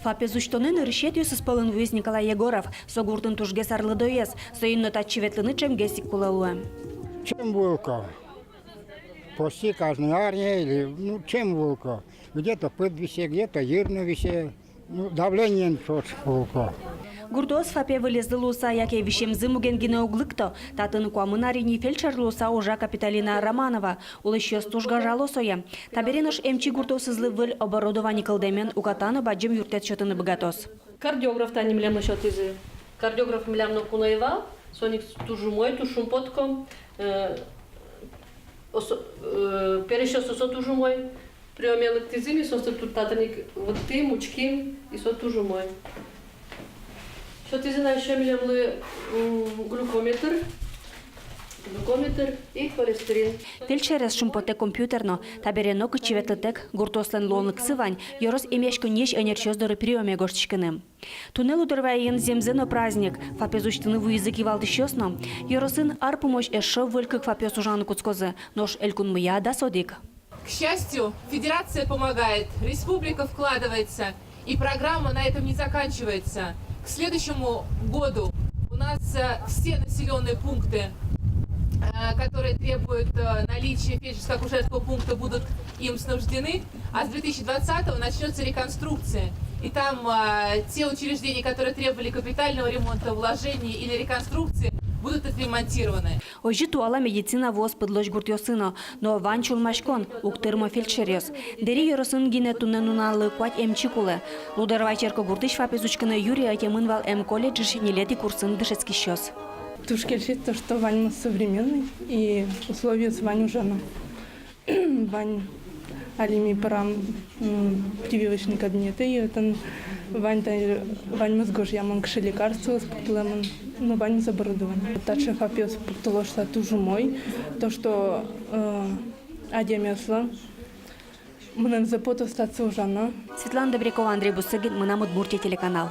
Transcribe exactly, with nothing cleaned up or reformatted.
ФАПез усьтонын нырысетӥосыз пӧлын вуиз Николай Егоров. Со гуртын тужгес арлыдоез, соин но татчы ветлыны ӵемгес ик кулэ луэ. Чем вуылко? Почти каждый арня или, ну, чем вуылко? Где-то пыд висе, где-то йыр но висе. Ну, давлениен ӵош вуылко. Гуртоос ФАПе вылезлы луыса яке висемзы муген гинэ уг лыкто. Татын куамын ар ини фельдшер луыса ужа Капиталина Романова. Улӥсьёс туж гажало сое. Табере нош эмчи гуртоосызлы выль оборудование кылдэмен уката но бадӟым юрттэт сётыны быгатоз. Кардиограф тани милемлы сётӥзы. Кардиограф милям ноку но ӧй вал, соин ик туж умой, туж шумпотко. Э, осо-, э, пересьёс осо туж умой. Приёме лыктӥзы ми, соосты ту-, татын ик выттӥм, учким, и со туж умой. Сётӥзы на ещё милемлы, м, глюкометр, глюкометр и холестерин. Фельдшерез шумпотэ компьютер но. Табере нокытчы ветлытэк, гуртоослэн луонлыксы вань, ёрос эмъяськонниысь ӧнерчиос доры приёме гожтӥськыны. Туннэ Лудорвайын зэмзэ но праздник. ФАПез усьтыны вуизы кивалтӥсьёс но. Ёросын ар пумозь эшшо выль кык ФАПъёс ужаны кутскозы, нош элькунмыя дас одӥг. К счастью, федерация помогает, республика вкладывается, и программа на этом не заканчивается. К следующему году у нас, э, все населённые пункты, э, которые требуют, э, наличия фельдшерско-акушерского пункта, будут им снабжены, а с две тысячи двадцатого начнётся реконструкция. И там, э, те учреждения, которые требовали капитального ремонта, вложений или реконструкции, будут отремонтированы. Озьы туала медицина вуоз пыдлось гуртъёсы но. Но вань сюлмаськон, уг тырмо фельдшеръёс. Дэри ёросын гинэ туннэ нуналлы куать эмчи кулэ. Лудорвай черкогуртысь ФАПез учкыны юри ӧтемын вал эм колледжысь ньылетӥ курсын дышетскисьёс. Туж кельшиз то, что ваньмыз современный и условиос вань ужано. Вань, али ми пырам, м, прививочный кабинетэ, и отын вань та, ваньмыз гожъямын, кыӵе лекарствоос пуктылэмын, ну, ваньмыз оборудование. Таӵе ФАПъёс пуктыло шуыса туж умой, то, что, э, адямиослы мынэмзы потоз татчы ужаны. Светлана Добрякова, Андрей Бусыгин, «Мынам Удмуртие» телеканал.